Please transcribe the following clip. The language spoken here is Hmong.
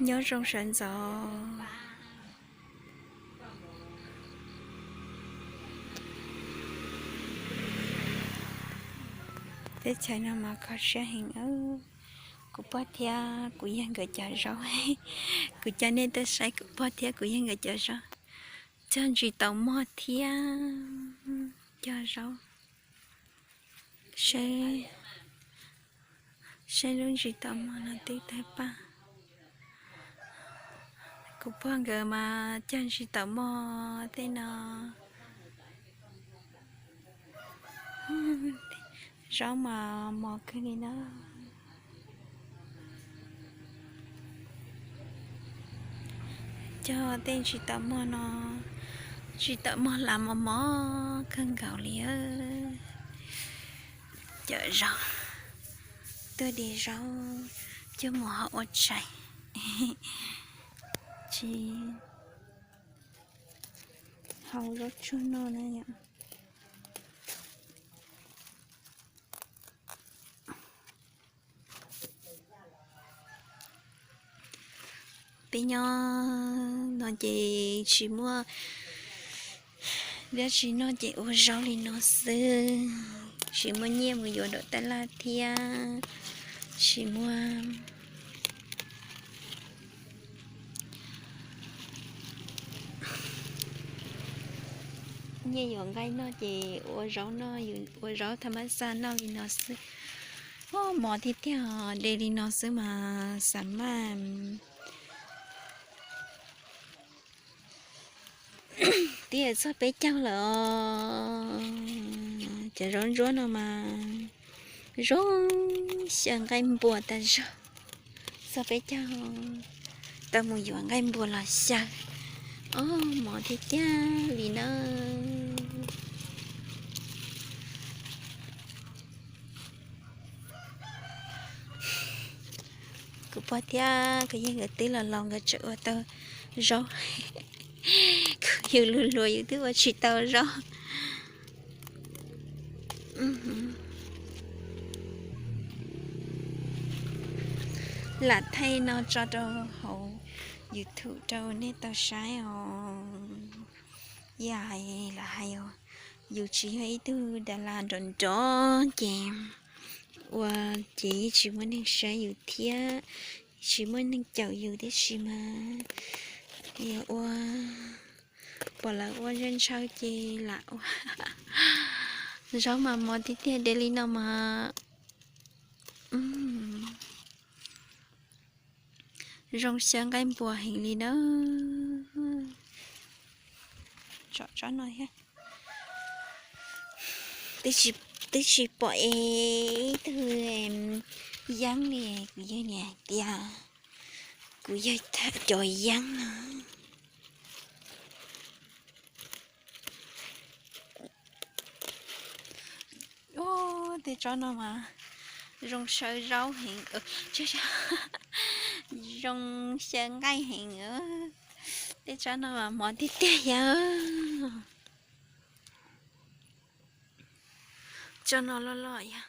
Nyob zoo sawv ntxov. Teb chaws no mas kho siab heev. Kuv pog thiab kuv yawg nkawd cov zaub. Kuv coj nej tuaj saib kuv pog thiab kuv yawg nkawd cov zaub. Cog ntsis taum mog thiab cog zaub. Saib lub ntsis taum mog no twb tawg paj. Kuv pog nkawd mas cog ntsis taum mog tej no. Zaub mas mos kawg li na. Cog tej ntsis taum mog no, ntsis taum mog hlav mos mos kawg nkaus li. Cov zaub, tuaj de zaub coj mus hau ua tshais, tsis hau zaub tsuag noj na yom. Peb nyob no ces tsis muaj dab tsi noj ces ua zaub li no xwb, tsis muaj nyiaj mus yuav daim tab laj thiab, tsis muaj nyiaj yuav nqaij noj ces ua zaub noj, ua zaub thaj mab xaj noj li no xwb. Mos tiag tiag, de li no xwb mas xav maj. Twb yuav txog peb caug lawm os. Cov zaub ntsuab no mas zoo xyaw nqaij npua tag zog. Txog peb caug, tau mus yuav nqaij npua los xyaw. Ob mov tiag tiag li na. Kuv pog thiab kuv yawg nkawd twb los laus nkawd tseem ua tau zaub. Kuv yug luag luag yus twb ua tsis tau zaub. Lam thaij no tso rau hauv YouTube rau nej tau saib os. Yog lam hais yus tsis yog ib tug das las nrov nrov ces ua ces yeej tsis muaj neeg saib yus thiab, tsis muaj neeg caum yus tib si mas. Yog ua pom lawv ua ntshaw ntshaw ces lam ua. Zaub mas mos tiag tiag de li no mas. Zoo xyaw nqaij npua heev li na. Tsom tsob no thiab. Twb tsis pom ib tug yeeb li, kuv yawg niam hais tias kuv yawg cov yeeb no. Tej tsob no mas zoo xyaw zaub heev, zoo xyaw nqaij heev. Tej tsob no mas mos tiag tiag yog. Tsob no loj loj yog.